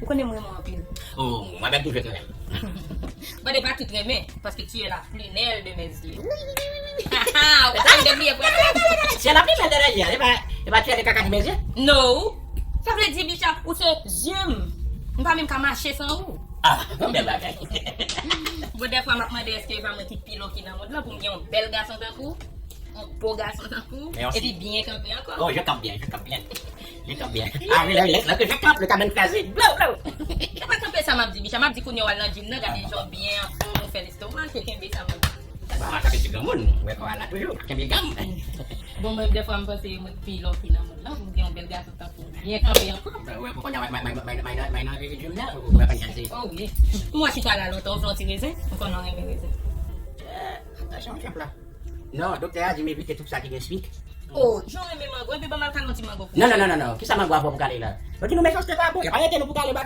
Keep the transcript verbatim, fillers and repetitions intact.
Ou konnen m renmen w anpil. Oh, mwen menm tou je te renmen. Bon, e pa tout renmen, paske tu es la prunelle de mes yeux. Ou pa bliye pou Se la prunelle de mes yeux, e pa, e pa tu es le caca de mes yeux. No. Sa vle di, Bicha, ou se zye m. M pa menm ka mache san ou. Ah, yon bèl bagay. Bon, dèfwa m ap mande èske e pa mwen ki pi lòki nan mond lan pou m gen yon bèl gason tankou, yon bo gason tankou, Merci. Epi byen kanpe ankò. Oh, je campe bien, je campe bien. Je campe bien. Ah, relax, relax, là que je campe, le camion crasé. Blow, blow. E pa kanpe sa m ap di, Bicha, m ap di kounye a w al nan gym nan, gade jan w byen anfòm, ou fè lestomak, e kenbe sa m ap di. Bon, an tanke ti granmoun, ou wè kò a la toujou, kenbe gam. Bon, mwen, dèfwa m panse mwen pi lòki nan mond lan, pou m gen yon bèl gason tankou, byen kanpe ankò. Ou wè, pou konnen, mwen, mwen, mwen, mwen, mwen, mwen, mwen, nan gym nan, ou wè, mwen, mwen, Oh, wi. M wè chita la lontan, ou fè yon ti rezen, ou konnen w renmen rezen. Atansyon, chèf la. Non, doktè a di m evite tout sa ki gen swit. Oh, jan w renmen mango, epi ban m al kale yon ti mango pou Non, non, non, non, non. Kisa mango a fè pou kale la? Yo di nou mechanste pa bon. Yo pa rete nou pou kale ba